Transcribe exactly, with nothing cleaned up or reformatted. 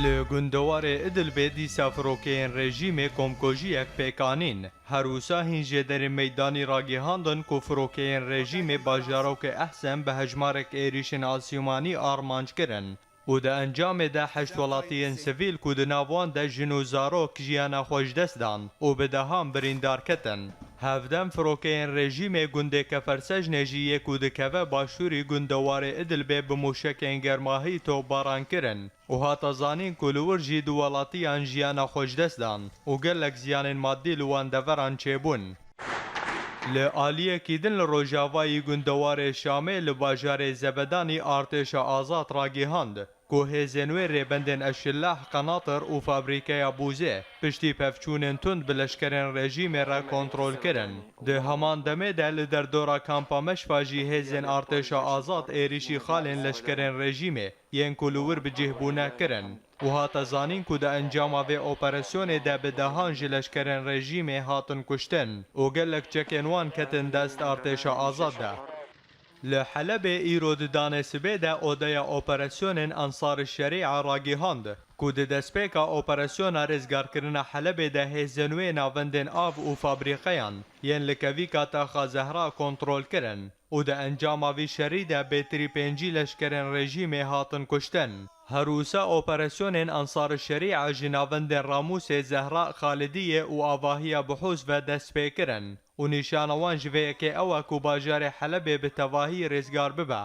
Li gundewarê Idlibê dîsa firokeyên rejîmê komkujiyek pêk anîn. Her wisa hîn jêderên meydanî ragihandin ku firokeyên rejîmê bajarokê Ehsen bi hejmarek êrîşên asîmanî armanc kirin û di encamê de heşt welatiyên sivîl ku di nav wan de jin û zarok jiyana xwe ji dest dan û bi dehan birîndar ketin. Hevdem firokeyên rejîmê gundê Kefersejnê jî yê ku dikeve başûrî gundewarê Idlibê bi mûşekên germahî topbaran kirin û hate zanîn ku li wir jî du welatiyan jiyana xwe ji dest dan û gelek ziyanên madî li wan deveran çêbûn. Li aliyekî din li rojavayî gundewarê Şamê li bajarê Zebedanî artêşa azad ragihand ku hêzên wê rêbendên Eşillah, Qenatir û fabrîkeya Bûzê piştî pevçûnên tund bi leşkerên rejîmê re kontrol kirin. Di heman demê de li derdora kampa Meşfa jî hêzên artêşa azad êrîşî xalên leşkerên rejîmê yên ku li wir bi cih bûne kirin û hate zanîn ku di encama vê operasyonê de bi dehan ji leşkerên rejîmê hatin kuştin û gelek çekên wan ketin dest artêşa azad de. Li Helebê îro di danê sibê de odeya operasyonên Ensar Şerîa ragihand ku di destpêka operasyona rêzgarkirina Helebê de hêzên wê navendên av û fabrîqeyan yên li kevîka Taxa Zehra kontrol kirin û di encama vî şerî de bêtirî pêncî leşkerên rejîmê hatin kuştin. Her wisa operasyonên Ensar Şerîa ji navendên Ramûsê, Zehra, Xalidiyê û avahiya Buhûs ve dest pê kirin û nîşana wan ji vê yekê ew e ku bajarê Helebê bi tevahî rêzgar bibe.